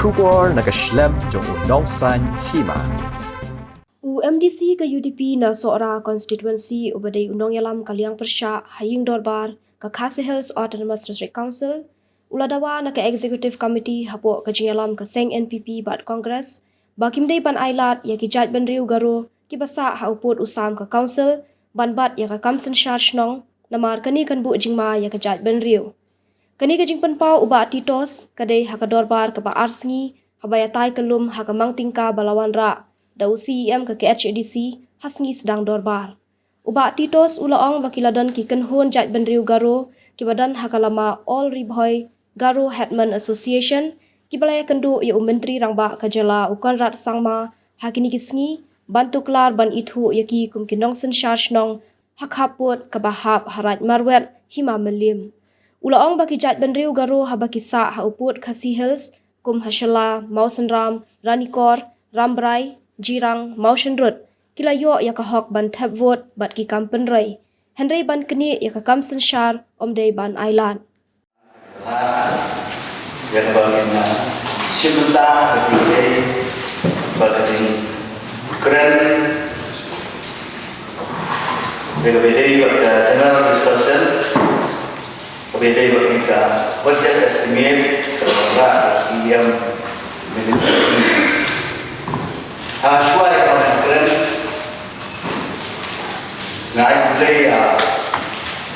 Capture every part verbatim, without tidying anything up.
Khubor na ka shlem jong u nongsan hima. U M D C ka U D P na Sohra constituency uba dei u nongïalam ka liang pyrshah ha ïing dorbar ka Khasi Hills Autonomous District Council u la dawa na ka Executive Committee hapoh ka jingïalam ka seng N P P bad Congress ba kim dei ban ailad ïa ki jaitbynriew Garo kiba sah ha u pud u sam ka Council ban bat ïa ka kam synshar shnong, namar kane kan buh jingma ïa ka jaitbynriew. Kane ka jingpynpaw u Bah Titos ka dei ha ka dorbar kaba ar sngi haba ïatai kyllum ha ka mang tyngka ba la wanrah da u C E M ka K H A D C ha sngi sdang dorbar. U Bah Titos u la ong ba ki la don ki kynhun jaitbynriew Garo kiba don ha ka lama All Ri Bhoi Garo Headman Association kiba la ïakynduh ïa u Myntri Rangbah ka jylla u Conrad Sangma ha kine ki sngi ban tuklar ban ithuh ïa ki kum ki nongsynshar shnong ha khappud kaba hap ha Raid Marwet, Hima Mylliem. U la ong ba ki jaitbynriew Garo haba ki sah ha u pud Khasi Hills kum ha Shella, Mawsynram, Ranikor, Rambrai, Jirang, Mawshynrut ki la ïoh ïa ka hok ban thep vote bad ki kam pynrei. Hynrei ban knieh ïa ka kam synshar ym dei ban ailad. Ïa kaba ngin, ah, shim bynta ka jingïadei bad ka jingkren ïa kaba ïadei bad ka general discussion kaba ïadei bad ka budget estimate kaba la wanrah da u C E M mynta ka sngi. Ha shuwa ïa kaba ngan kren, nga ai khublei ïa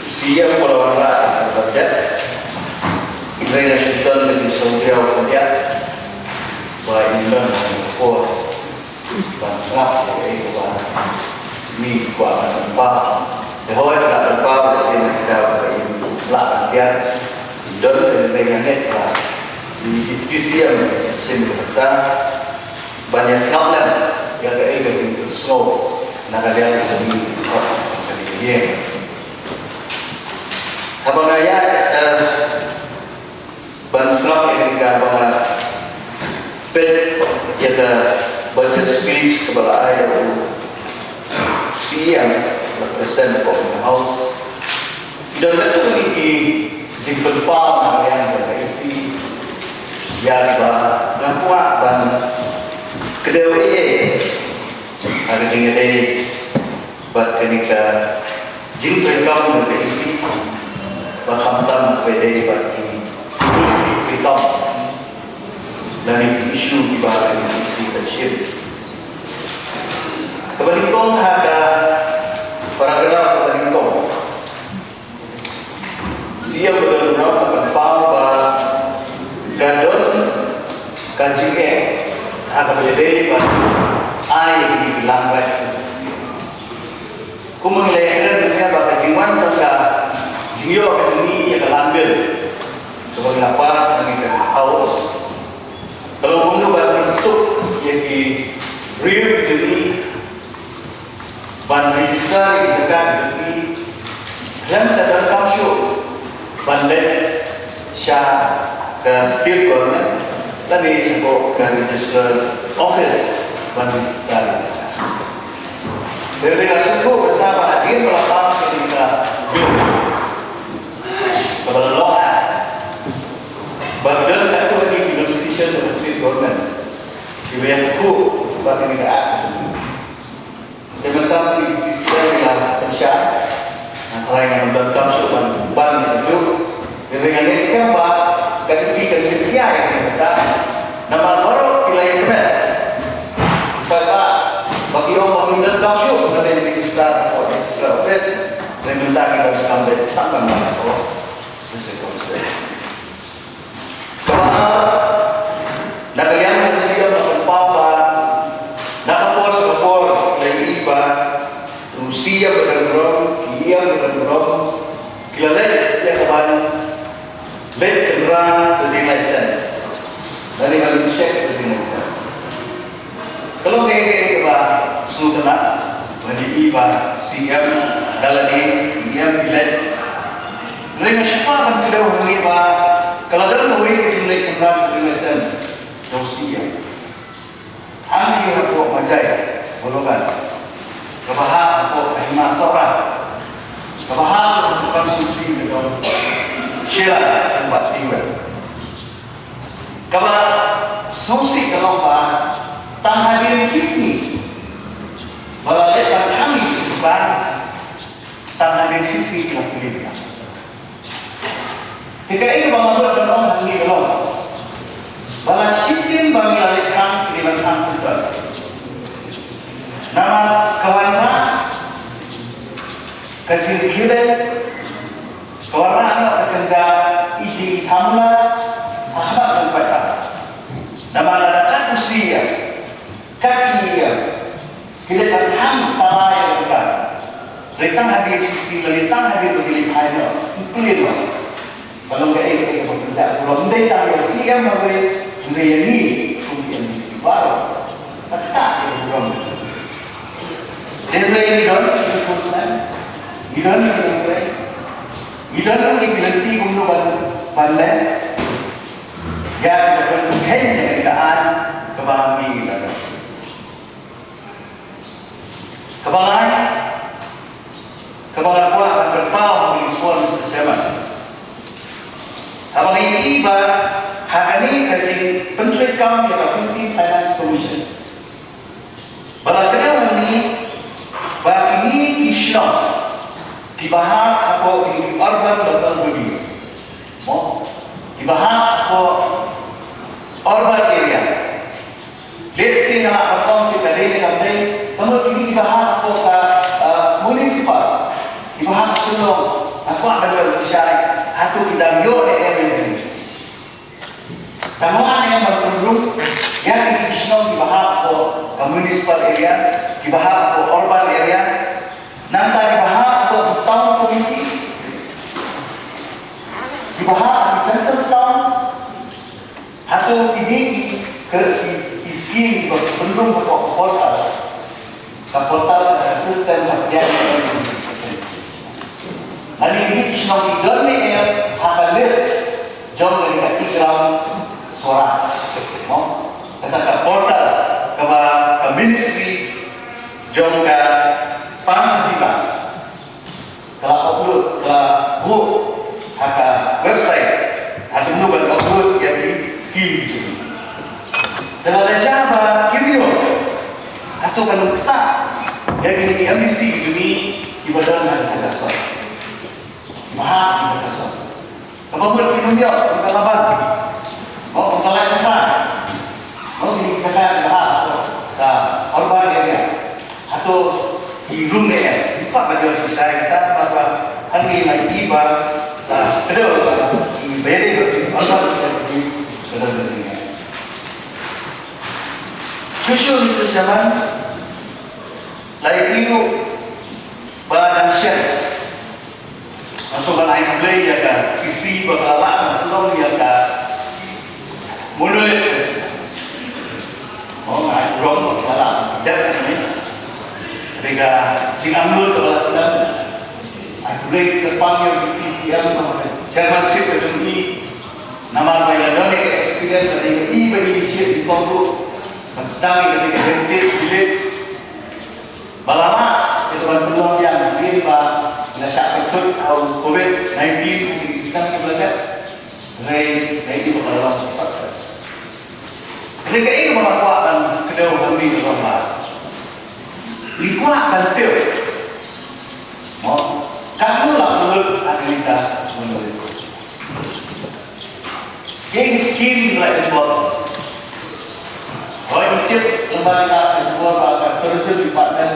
u C E M ba la wanrah ïa ka budget. Hynrei nga shu don ka jingsngewthuh khyndiat ba ngim don ka por ban sngap ïa kaei kaba ngi kwah ban pynpaw. Te hooid, nga pynpaw ïa ka sien ïa kita ba ngim lah ban tiar. Don ka jingngeit ba i Deputy C E M sien ïa kata ban ïa sngap lem ïa kaei ka jingpynsngew na ka liang ka jong ngi, ka jong ngi. Haba nga ïaid, eh, ban sngap ïa kaba nga peit ïa ka budget speech kaba la ai da u C E M, represent of the House. Ki don katto katne ki jingpynpaw na ka liang jong ka E C ïa kiba nga kwah ban kdew ei ei ha ka jingïadei bad kane ka jingtrei kam jong ka E C ba khamtam kaba ïadei bad ki policy treikam lane ki issue kiba ka E C kan shim. Kaba nyngkong ha ka paragraph kaba nyngkong, C E M Dodonburom ka pynpaw ba ka don ka jingeh ha kaba ïadei bad ai ïa ki land rights. Kumba ngi la ïakren mynta ba ka jingwan ka jingïoh ka jong ngi ïa ka Land Bill kaba ngi la pass ha kane ka House ka long kumno ba ngin suk ïa ki briew ki jong ngi ban register ïa ki jaka ki jong ngi khlem da donkam shuh ban leit sha ka state government lane sha ka registrar office ban register. Te nga sngewthuh mynta ba hadien ba la pass ïa ka bill kaba la long act, ba don katto katne ki notification na ka state government kiba ïathuh ba kane ka act. Te mynta ki T C L ki la pynshai. Nga tharai ngam donkam shuh ban ban ïa kajuh. Te nga ngeit skhem ba ka E C kan shim khia ïa kane mynta. Namar baroh ki la ïakmen. Ba ba ki ong ba ngim donkam shuh ban leit register ha ka registrar office. Te mynta ki donkam beit tang ban leit ha ka registrar office. Kaba ar, na ka liang ka C E M la pynpaw ba na ka por sha ka por la ïohi ba u C E M ba don burom, ki E M ba don burom ki la leit ïa ka ban leit kynrad trading license lane ban check trading license. Ka long kaei kaei kaba sngewtynnat, ba ngi ïohi ba C E M da lade E M ki leit. Hynrei nga shu kwah ban kdew hangne ba ka la don kawei ka jingleit kynrad ka jong u C E M. Hangne hapoh Majai, Borogan. Kaba hap hapoh ka hima Sohra. Kaba hap hapoh ka constituency ka jong Shella bad Tingwei. Kaba Sngewsih ka long ba tang hadien shisngi ba la leit ban khang ïa ki bam, tang hadien shisngi ki la plie biang. Te kaei kaba nga mut ban ong hangne ka long ba la shisien ba ngi la leit khang, ki dei ban khang kumta. Namar ka wanrah ka jingkhie, ka wanrah noh ka jingja ïa ki hamla ha khmat ka paidbah. Namar lada kat u sih ïa, kat ki ïa, ki leit ban khang tara ïa ka. Leit tang hadien shisngi, leit tang hadien ba ki leit phai noh, plie noh. Ka long kaei kaei kaba pynjah burom, ym dei tang ïa u C M marwei, hynrei ïa ngi kum ki M D C baroh. Kata ka burom. Hynrei ngi don ki enforcement, ngi don ki nongtrei, ngi don ki lynti kumno ban, ban leh ïa ka ban kheiñ ïa ka aiñ kaba ngi la don. Kaba lai, kaba la kwah ban pynpaw ha kane ka por, Mister Chairman. Haba ngi ïohi ba ha kane ka jingpyntreikam ïa ka Khunti Finance Commission, ba la kdew hangne ba kine ki shnong kiba hap hapoh kine ki urban local bodies, mo, kiba hap hapoh urban area, lehse nga lah ban ong te ka dei ne kam dei, ka mut kine kiba hap hapoh ka, eh, municipal, kiba hap Shillong, nga kwah ban ïoh lynshai, hato ki dang ïoh ne em ïa kane. Tang ba ngi ban pynrung ïa kine ki shnong kiba hap hapoh ka municipal area, kiba hap hapoh urban area, nangta kiba hap hapoh town committee, kiba hap ha census town. Hato kine ki, ki, ki skim kiba pynrung hapoh ka portal, ka portal, ka system ka pdiang. Lane kine ki shnong ki don ne em ha ka list jong kane ka e-Gram Swaraj, mo? Kata ka portal kaba ka ministry jong ka PAN Viva ka la upload, ka la buh ha ka website, ha kumno ban upload ïa ki skim ki jong ki. Te lada jia ba kim ïoh, hato kan ym ktah ïa kine ki M D C ki jong ngi kiba don ha ka sor, kiba hap ha ka sor. Kaba mut ki nongïoh, kum ka Laban, mo, kum ka Laitumkhrah, mo, kine ki jaka kiba hap hapoh ka urban area. Hato ki rung ne em? Ngi kwah ban ïoh shisha ïa kata, namar ba hangne ngi ïohi ba, ah, ka dei ba ki, ba ïadei bad ki urban area, ka dei ba ki. Shuh shuh, Mister Chairman, la ïohi ruh ba dang shen. Nga sngewbha ban ai khublei ïa ka E C ba ka la lah ban pynlong ïa ka Monolith Festival. Mo, nga ai burom ba ka la lah ban dep ïa kane. Bad ka jingangnud kaba la sdang. Ai khublei kyrpang ïa u Deputy C M, chairmanship ka jong i. Namar ba i la don ïa ka experience, ba i, ba i initiate i kong ruh ban sdang ïa kane ka heritage village. Ba la lah ïa ka ban pynlong biang hadien ba la shah pynthut ha u covid nineteen, ki sdang ki ba la dep. Hynrei, hynrei ba ka la long success. Hynrei kaei ba nga kwah ban kdew hangne ka long ba ngi kwah ban tip, mo, katno la pynlut ha kane ka Monolith. Ki skim la involve. Hooid, ngi tip lyngba ka, ka khubor ba ka Tourism Department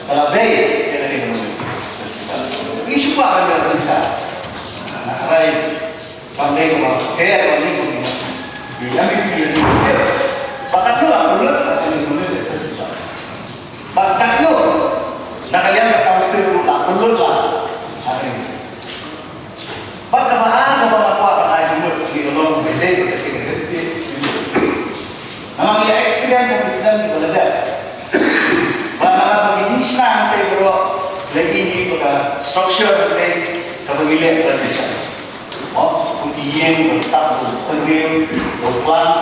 ka la bei ïa kane ka Monolith Festival. Ngi shu kwah ban ïoh pynshai. Hynrei kam dei kaba pher, ba ngi, ki M D C ïa ngi, ba katno la pynlut ha kane ka Monolith Festival. Bad katno na ka liang ka council ruh la pynlut la ha kane. Bad kaba ar kaba nga kwah ban ai jingmut hangne ka long ba ïadei bad ka jingkyrpad. Namar ngi experience ha ki snem kiba la dep. Bad namar ba ngi shna hangtei baroh, la ïohi ba ka structure hangtei kaba ngi leh ka la dei. Mo, kum ki ïing ba tap, ba tyrngiew, ba klang.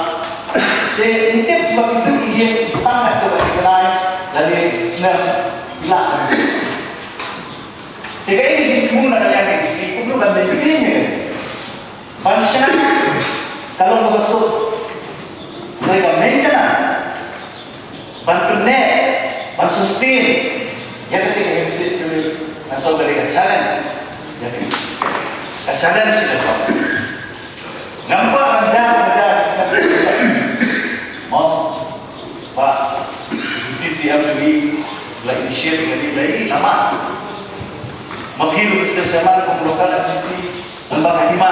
Te ngi tip ba kito ki ïing ki tang ha kito ki bnai lane snem ki lah. Te kaei ka jingthmu na ka liang ka E C, kumno ban leh ïa kine? Ban shna ka long kaba suk. Hynrei ka Sien, ïa kata ka hynriew, nga sngew ka dei ka challenge. Ïa ka, ka challenge ïa ka. Namar ba ïa ka, ïa ka, mo, ba, T C M ni, la initiate ni, la i, nama. Ma phi ruh Mister Chairman, kum local M D C, Namar ka hima,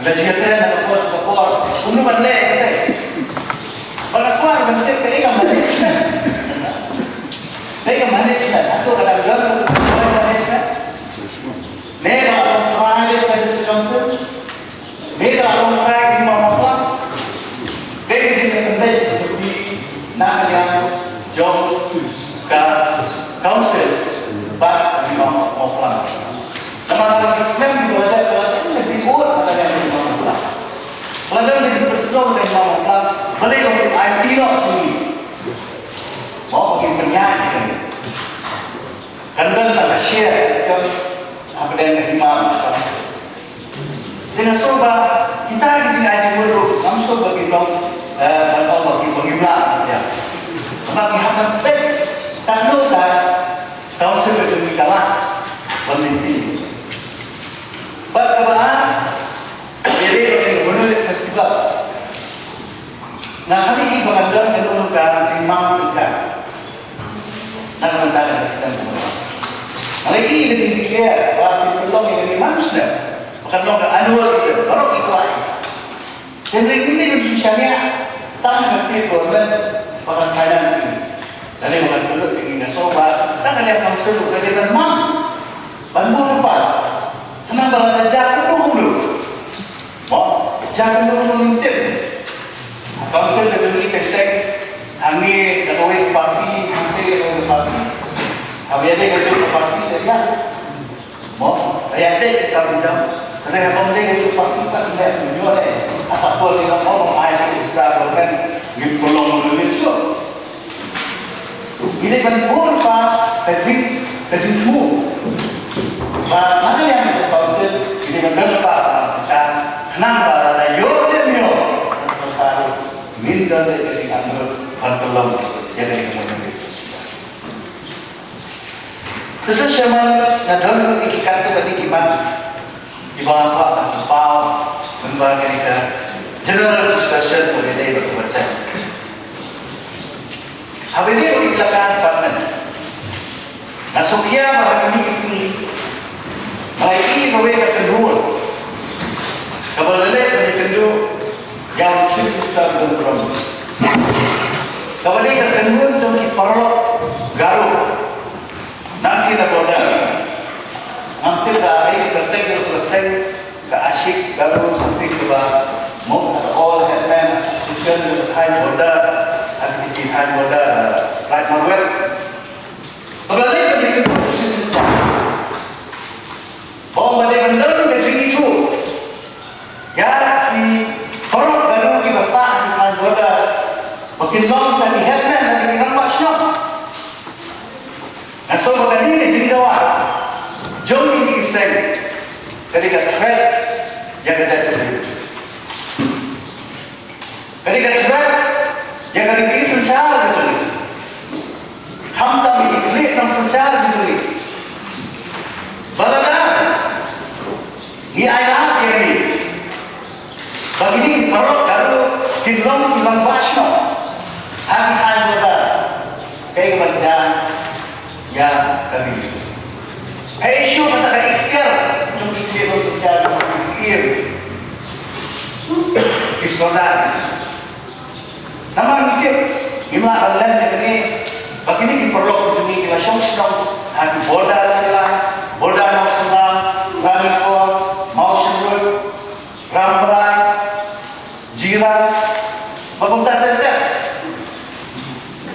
la jia kren na ka por ka por, kumno ban leh kata. Ba ka kwah ban leh ka ïa management. Ka ïa management, hato ka dang don ka management. Ne ka long private ka council. Ne ka long private hima mapla. Ka ïa jingpynbeit na ka liang jong ka council bad ka hima mapla. Namar ka snem ki ba la dep, ka la dep ki bor ka la dep ki ba la dep. Ka la dep ki personal ka la dep. Balei ba ki aiti noh sini. Mo, ba ki pynïaid ïa kane. Kan don tang ka share ka hapdeng ka hima. Te nga sngew ba kita ki jingai jingmut ruh ngam sngew ba ki long, eh, ban ong ba ki, ba ngim lah ïa. Namar ki hap ban peit katno ka council ka jong ngi ka lah ban lynti. Bad kaba ar, ïa dei ba ka Monolith Festival. Nga khmih ba kan don kano kano ka jingmang ka. Na ka bynta ka system. Nga la ïohi ka jingdeclare ba ki pynlong ïa kane man snem. Ba kan long ka annual event, baroh ki kwah. Hynrei ngi ïohi shaniah tang ka state government ba kan finance ïa kane. Lane ba kan pynlut ïa kane, nga sngew ba tang ka liang council ka dei ban mang, ban bun ruh ba. Khnang ba lada jia kumno kumno, mo, jia kumno kumno ngin tip. Council ka jong ngi ka seng, hangne da kawei ka party, hangtei da kawei ka party. Haba ïadei ka jong ka party, da ïa, mo, da ïadei ka jong, haba ym dei ka jong ka party, ka ïa, ngi ïoh ne. Hata poi ngi ong, oh, ai ka pisa ka, kan ngin pynlong, ngin shuh. Ngi dei ban bun ba ka jing, ka jingthmu. Ba na ka liang ka council ngi dei ban don ba ka khnang ba lada ïoh ne ym ïoh ka sorkar, ngin don ka jingangnud ban pynlong ïa ka jingmut. Te sa sha man nga don ruh ki katto katne ki mat. Kiba nga kwah ban pynpaw mynba kane ka general discussion ba ïadei bad ka budget. Haba ïadei bad ki jaka department, nga sngewkhia ba ha kine ki sngi nga la ïohi kawei ka kynhun kaba la leh ban ïakynduh ïa u Chief Minister Dr. Tuliram. Kaba dei ka kynhun jong ki paralok Garo. Nangta na border. Ngam tip da ai ka teng ka seng ka Ashik Garo something kaba mo ka all headman association ka thaiñ border, ha ki thaiñ border, Raid Marwet. Kaba dei ka dei ka association. Ba ong ba dei ban don ka jingithuh ïa ki paralok Garo kiba sah ha ki thaiñ border ba kin long ka ki headman, ka ki rangbah shnong. Nga sngew ba kane ka jingdawa jong kine ki seng ka dei ka threat ïa ka jaitbynriew. Ka dei ka threat ïa ka riti synshar ka jong ngi. Khamtam ïa ki khlieh nongsynshar ka jong ngi. Ba lada ngi ailad ïa kine, ba kine ki paralok Garo kin long ki rangbah shnong ha ki thaiñ border, kaei kaban jia ïa ka ri. Hei shuh kata ka ikhtiar jong ki khlieh nongsynshar, jong ki siem, ki sordar. Namar ngi tip, ngim lah ban len ïa kane, ba kine ki paralok jong ngi ki la shong shnong ha ki border Shillong, border Mawsynram, Ranikor, Mawshynrut, Rambrai, Jirang, ba kumta ter ter.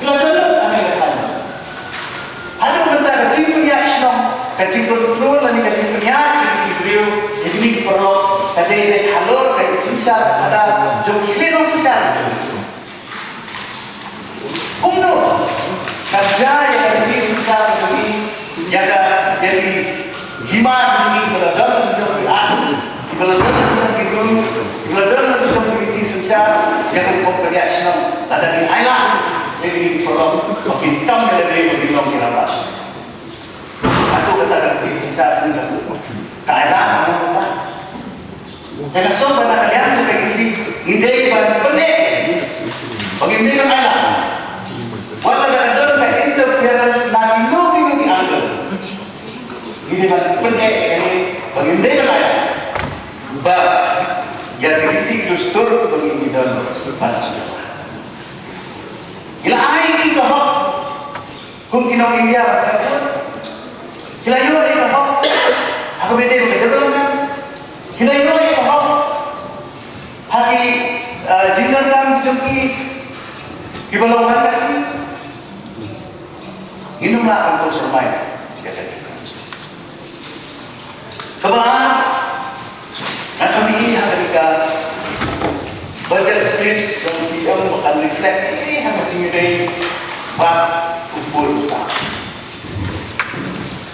Ki la don lut ha kane ka thaiñ. Haduh mynta ka jingpynïaid shnong, ka jingcontrol lane ka jingpynïaid ïa ki briew, ïa kine ki paralok, ka dei halor ka jingsynshar khadar jong ki khlieh nongsynshar. Kumno kan jia ïa ka jingsynshar jong ngi, ïa ka, ïa ki hima jong ngi, ba la don jong ki at, ba la don jong ki briew, ba la don jong ki riti synshar, ïa ka rukom pynïaid shnong, lada ngi ailad. Dei ki forum ba kin kam ïa lade ba kin long ki rangbah. Hato kata ka P C C ka, ka ai lad ha ngi ba. Te nga sngewbha na ka liang jong ka E C ngi dei ban pyni ba ngim dei ban ai lad. Wat la ka don ka interference na kino kino ki angle, ngi dei ban pyni ba ngim dei ban ai lad. Ba ïa ki riti ki dustur ba ngin ïa don ban ai lad. Ki la ai ïa ka hok kum ki nong India ba ka, ki la ïoh ïa ka hok ha ka bynta ka development. Ki la ïoh ïa ka hok ha ki, eh, jingdonkam jong ki, kiba long ban ka seng. Ngin ym lah ban compromise ïa kane. Kaba ar, nga khmih ha kane ka budget speech jong u C M ba kan reflect ïa ka jingïadei bad u pud u sah.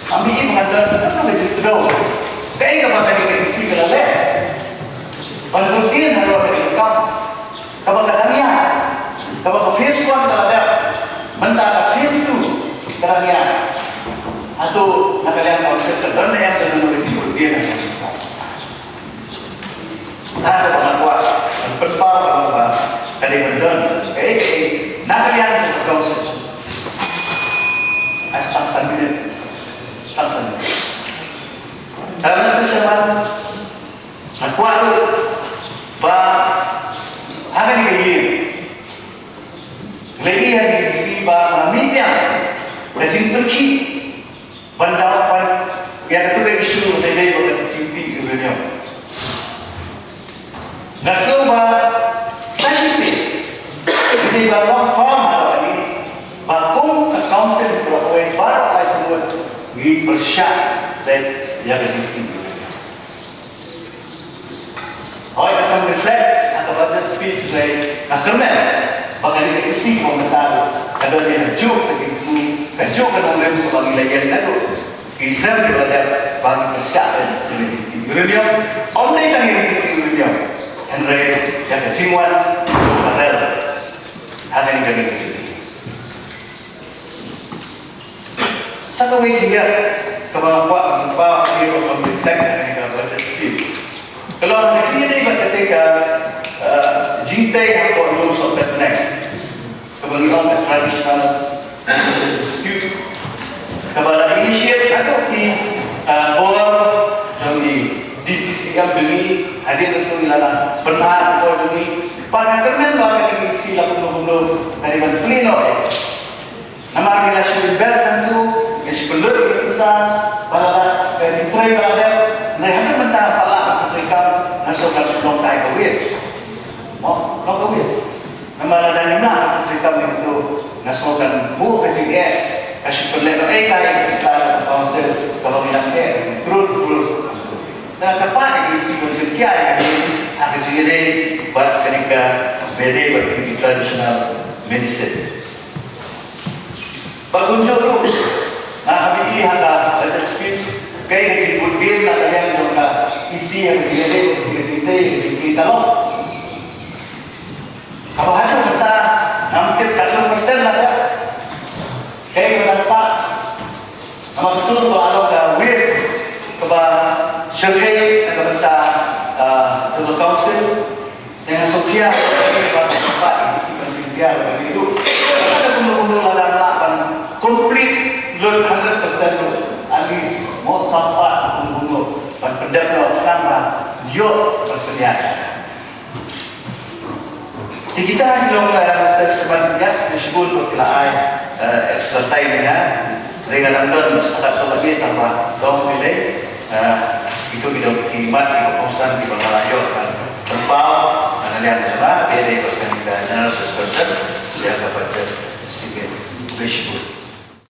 Nga khmih ba kan don ka jingkdew kaei kaba kane ka E C ka la leh ban bud dien halor kane ka kam. Kaba ka dang ïa, kaba ka phase one ka la dep, mynta ka phase two ka dang ïa. Hato na ka liang ka council ka don ne em ka don ka jingkut dien? Kata kaba nga kwah ban pynpaw ka long ba ka dei ban don kaei kaei na ka liang ka council. Ai, tang san minit, tang san minit. Mister Chairman, nga kwah ruh ba ha kane ka ïing, ngi la ïohi ha kane ka sngi ba ka la mih biang ka jingpynkhih ban daw ban ïa katu ka issue ba dei ba ka jingpynkhih uranium. Nga sngew ba sa shisien ngi dei ban long firm ha kane ba kum ka council ka la poi baroh lai ka mut ngi pyrshah leit ïa ka jingpynkhih uranium. Hooid, nga kam reflect ha ka budget speech, hynrei nga kyrmen ba kane ka E C kaba mynta ka don ïa kajuh ka jingthmu, kajuh ka nongrim kaba ngi la ïeng naduh ki snem kiba la dep ba ngi pyrshah ïa ka jingpynkhih uranium. Ym dei tang ïa ka jingpynkhih uranium, hynrei ïa ka jingwan jong ka rel ha kane ka ri ka jong ngi. Sa kawei ka jingeh kaba nga kwah ban pynpaw ïa ka, ban reflect ha kane ka budget speech, ka long ka jingïadei bad kata ka, eh, jingtei hapoh Lum Sohpetneng, kaba ngi ong ka traditional dispute, kaba la initiate haduh ki, eh, bor jong ngi, D P C M jong ngi, hadien ngi la pynbha ki bor jong ngi. Bad nga kyrmen ba kane ka E C la kumno kumno ka dei ban plie noh. Namar ngi la shu invest hangtu, ngi shu pynlut ïa ka pisa, ba la, la, ka jingtrei ba la dep, hynrei haduh mynta pat la ka treikam, nga sngew kan shu long kai ka waste. Mo, long ka waste. Namar lada ngim lah ka treikam hangtu, nga sngew kan buh ka jingeh, ka shu pynlehnohei kai ka pisa ka council, kaba ngi dang eh, crore, crore. Te ka pat ïa ka E C ban shim khia ïa ka, ha ka jingïadei bad kane ka, ba ïadei bad kane ka traditional medicine. Bad kumjuh ruh, nga hap ïohi ha ka, ha ka speech, kaei ka jingbud dien na ka liang jong ka E C ha ka jingïadei bad ka jingtei, ka jingtei ka long. Kaba haduh mynta ngam tip katno percent la dep. Kaei kaba dang sah. Namar kata ka long ka waste kaba shyrkhei na ka bynta, ah, ka council. Te nga sngewthuh ba ka bynta ka sngewthuh ba ka bynta ka bynta kumno kumno lada lah ban complete lut hundred percent lut, at least mo saw pat kumno kumno ban pyndep noh khnang ba ïoh ban pynïaid. Te kita ki long, eh, Mister Chairman, ïa, shibun ba ki la ai, eh, extra time ïa nga. Hynrei nga dang don sa katto katne tang ba dang pynleit, eh, kito ki don ki mat kiba kongsan kiba nga la ïoh ban pynpaw na ka liang jong nga, dei dei ba kane ka General Suspension ïa ka budget estimate. Khublei shibun.